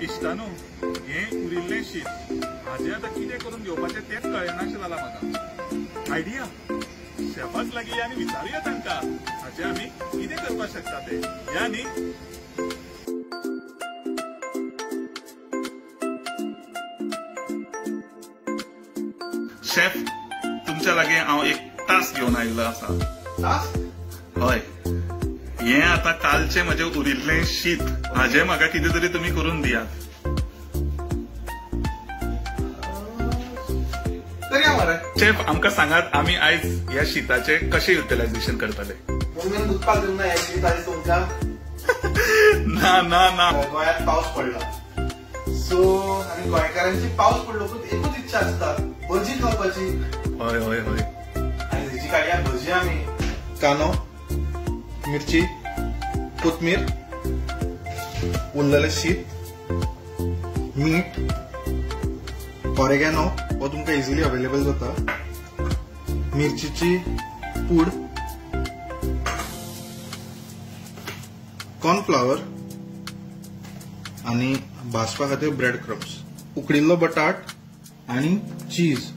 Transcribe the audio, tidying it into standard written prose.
इश्टानो, हें उरिल्लें शीत हाजें आतां कितें करून घेवपाचें तेंच कळनाशें जालां म्हाका. आयडिया, शेफाक लागीं आनी विचारुया तांकां हाजें आमी कितें करपाक शकता तें. या न्ही? शेफ, तुमच्या लागीं हांव एक टास्क घेवन आयिल्लो आसा. टास्क? हय, हें आतां कालचें म्हजें उरिल्लें शीत हाजें म्हाका कितें तरी तुमी करून दियात. करया मरे. शेफ, आमकां सांगात आमी आयज ह्या शिताचें कशें युटिलायझेशन करतले. मम्मीन दुदपाक दिवंक ना हें शीत आयज तुमकां? ना ना ना. गोंयांत पावस पडला, सो आनी गोंयकारांची पावस पडलो एकूच इच्छा आसता, भजी खावपाची. हय हय हय. आनी हेजी काडया भजी आमी. कांदो, मिरची, कोथमीर, उरलेलें शीत, मीठ, ऑरेगॅनो हो तुमकां इजिली अवेलेबल जाता, मिरचीची पूड, कॉर्नफ्लावर आनी भाजपा खातीर ब्रेड क्रम्स, उकडिल्लो बटाट आनी चीज.